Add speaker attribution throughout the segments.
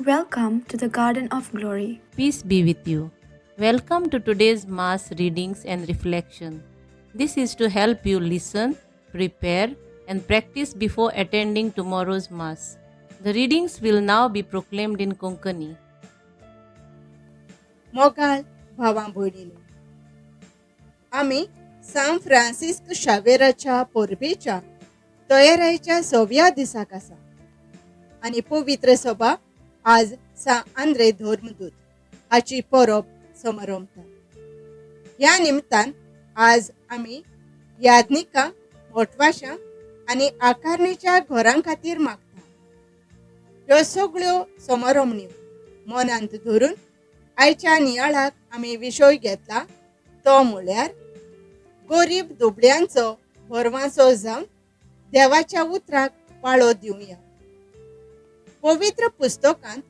Speaker 1: Welcome to the Garden of Glory.
Speaker 2: Peace be with you. Welcome to today's Mass readings and reflection. This is to help you listen, prepare, and practice before attending tomorrow's Mass. The readings will now be proclaimed in Konkani.
Speaker 3: मोगाळ भावां भयणींनो, आमी सांत फ्रांसिस्क शावेराच्या परबेच्या तयारायच्या सव्या दिसाक आसा आनी पवित्र सभा आज सां आंद्रे धर्मदूत हाची परब समारंभता. ह्या निमतान आज आमी याज्ञिकां, मोटवाशां आनी आकारणीच्या घरां खातीर मागता. ह्यो सगळ्यो समारंभण्यो मनांत धरून आयच्या नियाळाक आमी विशय घेतला तो म्हळ्यार गरीब दुबळ्यांचो भरवांसो जावन देवाच्या उतराक पाळो दिवया. पवित्र पुस्तकांत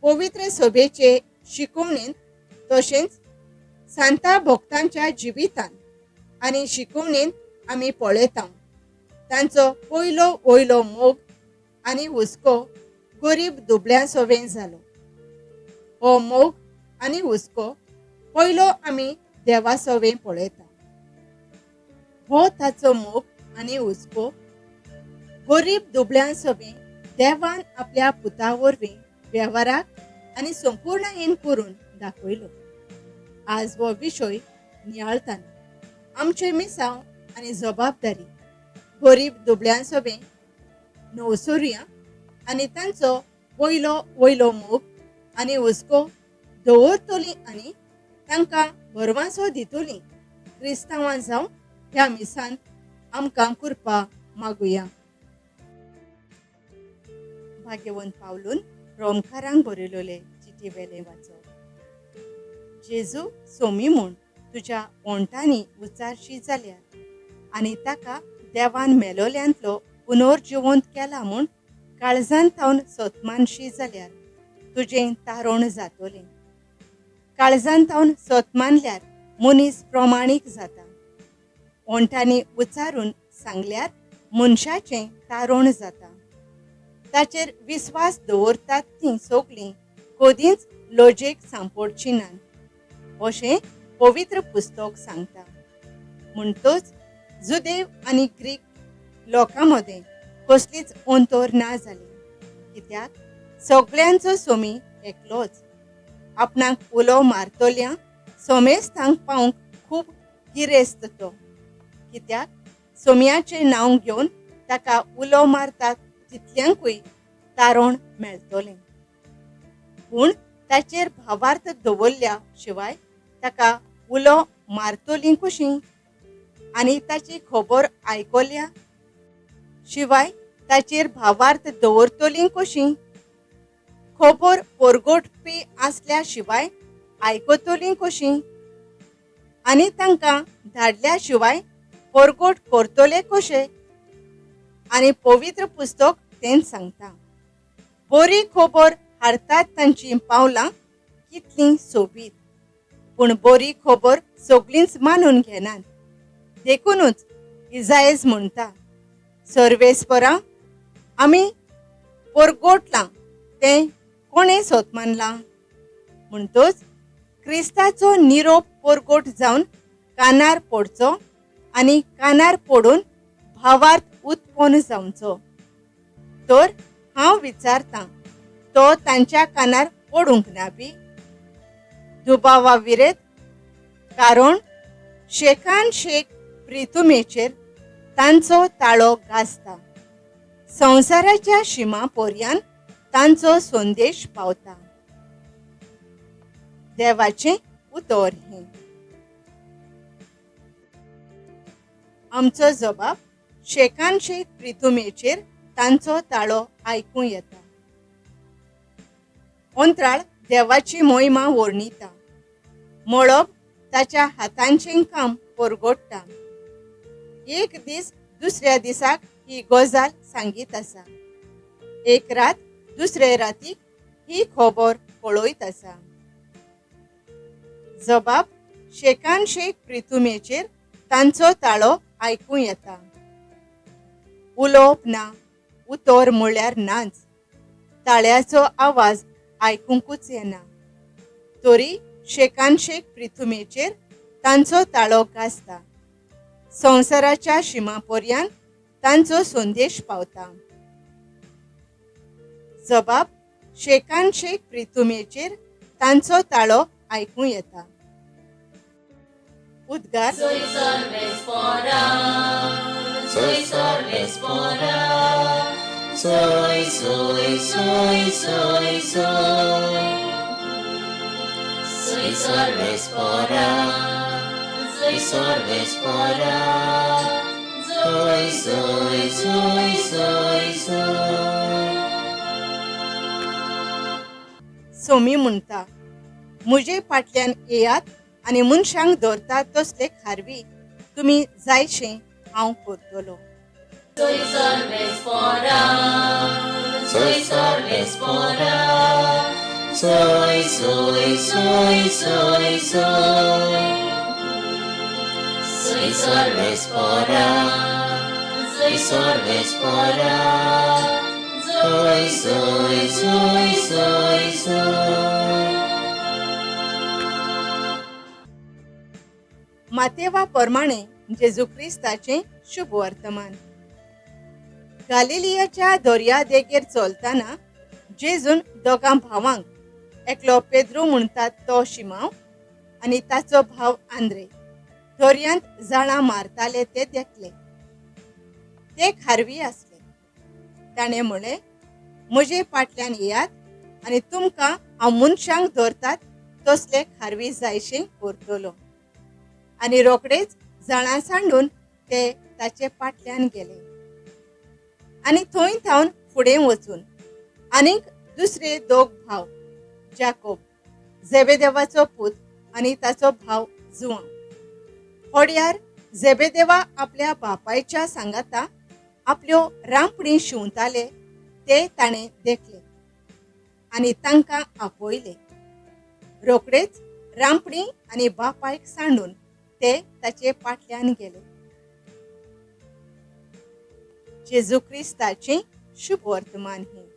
Speaker 3: पवित्र सभेचे शिकवणेंत तशेंच सांता भक्तांच्या जिवितांत आनी शिकवणेंत आमी पळयता तांचो पयलो वयलो मोग आनी हुस्को गरीब दुबळ्यां सवें जालो. हो मोग आनी हुस्को पयलो आमी देवा सवें पळयता. हो ताचो मोग आनी हुस्को गरीब दुबळ्यां सवें देवान आपल्या पुता वरवीं वेव्हाराक आनी संपूर्णहीन करून दाखयलो. आज हो विशय नियाळताना आमचें मिसांव आनी जबाबदारी गरीब दुबळ्यां सवें नवसुरया आनी तांचो वयलो वयलो मोग आनी हुस्को दवरतली आनी तांकां भरवांसो दितली क्रिस्तांवां जावन ह्या मिसांत आमकां कृपा मागुया. भाग्यवंत पावलून रोमकारांक बरयलेले चिटी वेलें वाचप. जेजू सोमी म्हूण तुज्या ओंठांनी उच्चारशी जाल्यार आनी ताका देवान मेलोल्यांतलो पुनर्जिवंत केला म्हूण काळजांत थावन सतमानशी जाल्यार तुजें तारण जातलें. काळजांत थावन सत मानल्यार मनीस प्रमाणीक जाता. ओंठांनी उच्चारून सांगल्यार मनशाचें तारण जाता. ताचेर विस्वास दवरतात तीं सगलीं कदींच लजेक सांपडची नात अशें पवित्र पुस्तक सांगता. म्हणटच जुदेव आनी ग्रीक लोकां मदें कसलीच अंतर ना जाली, कित्याक सगळ्यांचो सोमी एकलोच. आपणाक उलो मारतल्या सोमेस्तांक पावंक खूब गिरेस्त तो, कित्याक सोम्याचें नांव घेवन ताका उलो मारतात तितल्यांकूय तारण मेळटलें. पूण ताचेर भावार्थ दवरल्या शिवाय ताका उलो मारतलीं कशीं आनी ताची खबर आयकल्या शिवाय ताचेर भावार्थ दवरतलीं कशीं? खबर परगटपी आसल्या शिवाय आयकतलीं कशीं आनी तांकां धाडल्या शिवाय परगट करतले कशे? आनी पवित्र पुस्तक तेंच सांगता, बरी खबर हाडतात तांचीं पावलां कितलीं सोबीत, पूण बरी खबर सगळींच मानून घेनात. देखुनूच इजायज म्हणटा, सर्वेस्परा आमी परगटलां तें कोणें सोत मानलां? म्हणटच क्रिस्ताचो निरोप परगट जावन कानार पडचो आनी कानार पडून भावार्थ उत्पन्न जावचो. तर हांव विचारतां, तो तांच्या कानार पडूंक ना बी? दुबावा विरेत, कारण शेखान शेख प्रितुमेचेर तांचो ताळो गाजता, संवसाराच्या शिमा पर्यान तांचो संदेश पावता. देवाचें उतर हें. आमचो जबाब शेखान शेख प्रितुमेचेर तांचो ताळो आयकूं येता. अंत्राळ देवाची मोहिमा वर्णिता, मळब ताच्या हातांचें काम परगट्टा. एक दीस दुसऱ्या दिसाक ही गजाल सांगीत आसा, एक रात दुसरे रातीक ही खबर पळयत आसा. जबाब शेखान शेख प्रितुमेचेर तांचो ताळो आयकूं येता. उलोवप ना, उतर म्हळ्यार नाच. ताळ्याचो आवाज आयकुंकूच येना, तरी शेकानशेक पृथुमेचेर तांचो ताळो गाजता. संवसाराच्या शिमा पर्यंत तांचो संदेश पावता. जबाब शेकानशेक पृथुमेचेर तांचो ताळो आयकूं येता. उद्गार.
Speaker 2: Soy sorvespora, soy, soy, soy, soy, soy. Soy sorvespora, soy sorvespora, soy, soy, soy, soy, soy.
Speaker 3: Somi म्हणटा, म्हजे फाटल्यान येयात आनी मनशांक धरतात तसले खारवी तुमी जायशें हांव करतलो.
Speaker 2: Soy sorvespora, soy sorvespora, soy, soy, soy, soy, soy. Soy sorvespora, soy sorvespora, soy, soy, soy, soy, soy.
Speaker 3: मातेवा प्रमाणे जेजू क्रिस्ताचें शुभ वर्तमान. गालिलियाच्या दर्या देगेर चलतना जेजून दोगां भावांक, एकलो पेद्रू म्हणटात तो शिमांव आनी ताचो भाव आंद्रे, दर्यांत जाळां मारताले ते देखले. ते खारवी आसले. ताणें म्हळें, म्हजे फाटल्यान येयात आनी तुमकां हांव मनशांक धरतात तसले खारवी जायशें करतलो. आनी रोखडेच जाळां सांडून ते ताचे फाटल्यान गेले. आनी थंय थावन फुडें वचून आनीक दुसरे दोग भाव, जाकोब जेबेदेवाचो पूत आनी ताचो भाव जुवांव, होड्यार जेबेदेवा आपल्या बापायच्या सांगाता आपल्यो रांपणी शिंवताले ते ताणें देखले आनी तांकां आपयले. रोखडेच रांपणी आनी बापायक सांडून ते ताचे फाटल्यान गेले. जेजू क्रिस्ताचें शुभ वर्तमान हें.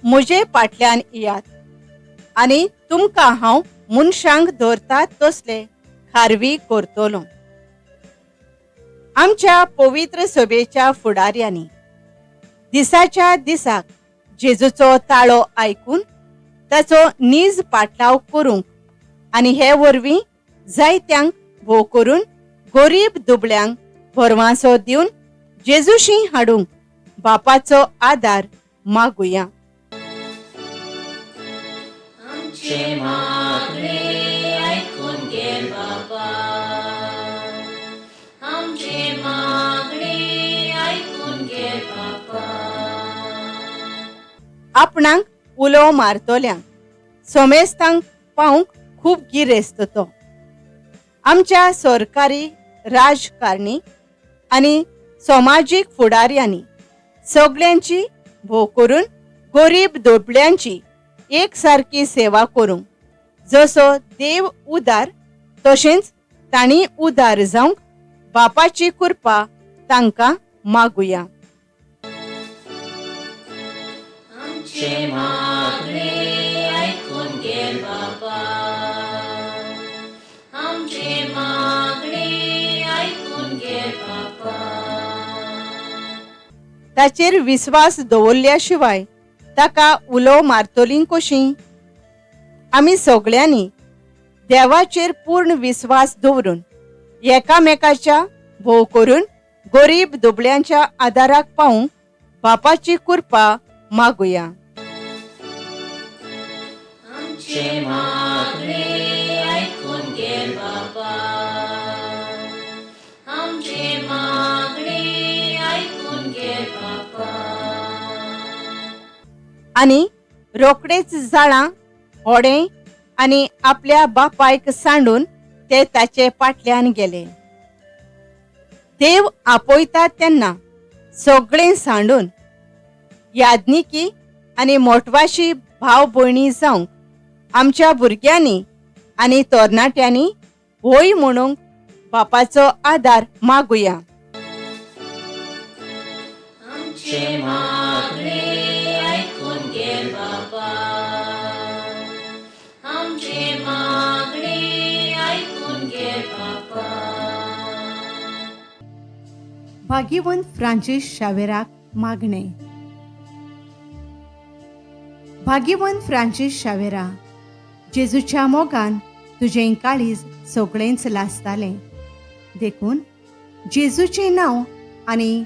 Speaker 3: म्हजे फाटल्यान येयात आनी तुमकां हांव मनशांक धरतात तसले खारवी करतलो. आमच्या पवित्र सभेच्या फुडाऱ्यांनी दिसाच्या दिसाक जेजूचो ताळो आयकून ताचो नीज पाटलाव करूंक आनी हे वरवीं जायत्यांक भोव करून गरीब दुबळ्यांक भरवांसो दिवन जेजूशी हाडूंक बापाचो आदार मागुया.
Speaker 2: आमचें मागणें आयकून घे बाबा, आमचें मागणें आयकून घे बाबा.
Speaker 3: आपणाक उलो मारतल्यांक समेस्तांक पावंक खूब गिरेस्त तो. आमच्या सरकारी राजकारणी आनी समाजीक फुडाऱ्यांनी सगल्यांची भोव करून गरीब दुबळ्यांची एक सारकी सेवा करूंक जसो देव उदार तशेंच तांणी उदार जावंक बापाची कृपा तांकां मागुया.
Speaker 2: आमचें मागणें आयकून घे बाबा, आमचें मागणें आयकून घे बाबा.
Speaker 3: ताचेर विस्वास दवरल्या शिवाय ताका उलो मारतलीं कशीं? आमी सगळ्यांनी देवाचेर पूर्ण विस्वास दवरून एकामेकाच्या भोव करून गरीब दुबळ्यांच्या आदाराक पावूंक बापाची कृपा मागुया.
Speaker 2: आमचें मागणें आयकून घे बाबा, आमचें मागणें आयकून घे बाबा.
Speaker 3: आनी रोखडेच जाळां होडें आनी आपल्या बापायक सांडून ते ताचे फाटल्यान गेले. देव आपयता तेन्ना सगळें सांडून याज्ञिकी आनी मोटवाशी भाव भयणी जावंक आमच्या भुरग्यांनी आनी तरणाट्यांनी होय म्हणूंक बापाचो आदार मागुया.
Speaker 2: आमचें मागणें आयकून
Speaker 3: भाग्यवंत फ्रांसीस शावेराक मागणें. भाग्यवंत फ्रांसीस शावेरा, जेजूच्या मोगान तुजें काळीज सगळेंच लासतालें, देखून जेजूचें नांव आनी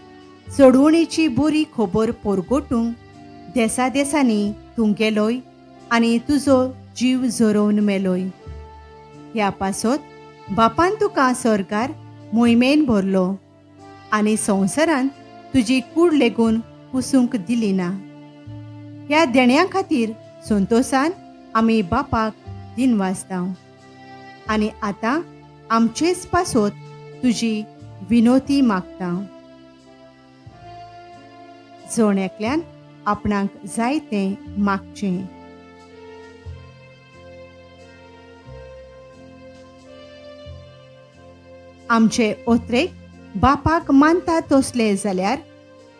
Speaker 3: सोडवणेची बरी खबर पोरगोटूंक देसा देसांनी तूं गेलोय आनी तुजो जीव झरोवन मेलोय. ह्या पासत बापान तुका सरकार मोहिमेन भरलो आनी संवसारांत तुजी कूड लेगून कुसूंक दिली ना. ह्या देण्या खातीर संतोसान आमी बापाक दिनवासता आनी आतां आमचेच पासत तुजी विनोती मागता. जण एकल्यान आपणाक जाय तें मागचें. आमचे ओत्रेक बापाक मानता तसले जाल्यार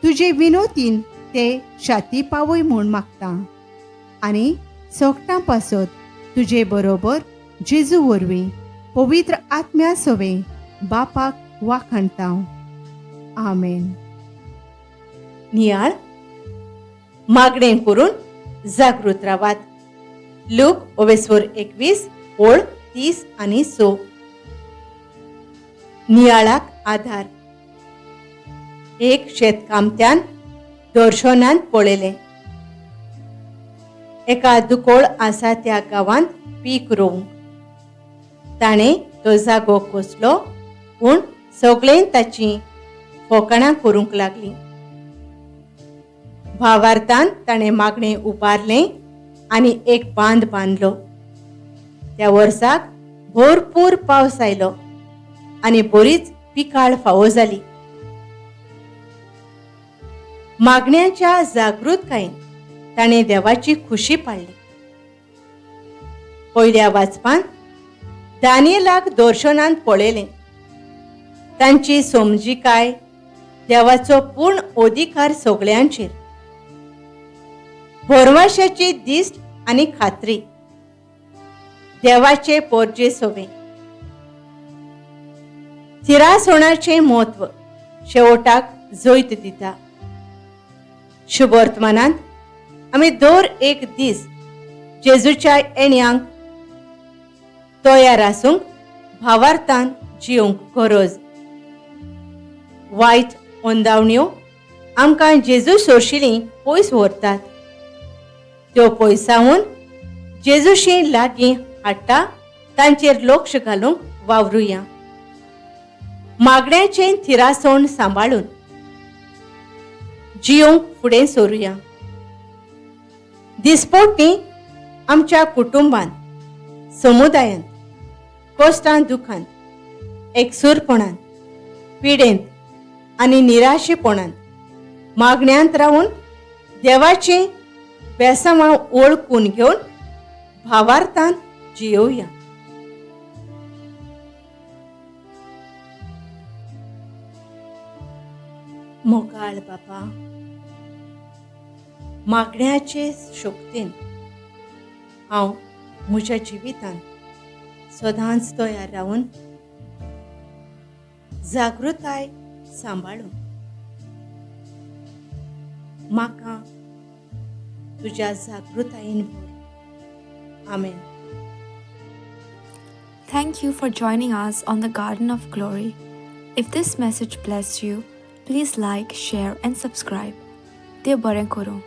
Speaker 3: तुजे विनोतीन ते शाती पावय म्हूण मागता आनी सोगटां पासत तुजे बरोबर जेजू वरवीं पवित्र आत्म्या सवें बापाक वाखाणता. आमेन. नियाळ मागणें करून जागृत रावात. लूक ओवेस्वर 21 ओळ 30 आनी 6. नियाळाक आधार. एक शेतकामत्यान दर्शनांत पळयलें, एका दुकोळ आसा त्या गांवांत पीक रोवंक. ताणें तो जागो कसलो, पूण सगळें ताची फोकाणां करूंक लागलीं. भावार्थान ताणें मागणें उबारलें आनी एक बांद बांदलो. त्या वर्साक भरपूर पावस आयलो आनी बरीच पिकाळ फावो जाली. मागण्यांच्या जागृतकायेन ताणें देवाची खुशी पाडली. पयल्या वाचपान दानियलाक दर्शनांत पळयलें. तांची समजिकाय, देवाचो पूर्ण अधिकार सगळ्यांचेर, भरवशाची दिश्ट आनी खात्री, देवाचे पोरजे सोवे, थिरासणाचें म्हत्व शेवटाक जैत दिता. शुभवर्तमानांत आमी दर एक दीस जेजूच्या येण्यांक तयार आसूंक भावार्थान जियोंक गरज. वायट अंदावण्यो आमकां जेजू सोरशिलीं पयस व्हरतात, त्यो पयसावन जेजूशी लागीं हाडटा. तांचेर लक्ष घालूंक वावरुया. मागण्याचें थिरासण सांबाळून जियोंक फुडें सरुया. दिसपोटी आमच्या कुटुंबांत, समुदायांत, कश्टांत, दुखांत, एकसूरपणांत, पिडेंत आनी निराशेपणांत मागण्यांत रावन देवाचीं बेसांवां वळखून घेवन भावार्थान जियोवया. मोगाळ बापा, मागण्याचे शक्तीन हांव म्हज्या जिवितांत सदांच तयार रावन जागृताय सांबाळून म्हाका तुज्या जागृतायेन भर. आमेन.
Speaker 1: Thank you for joining us on the Garden of Glory. If this message blessed you, please like, share, and subscribe. देव बरें करूं.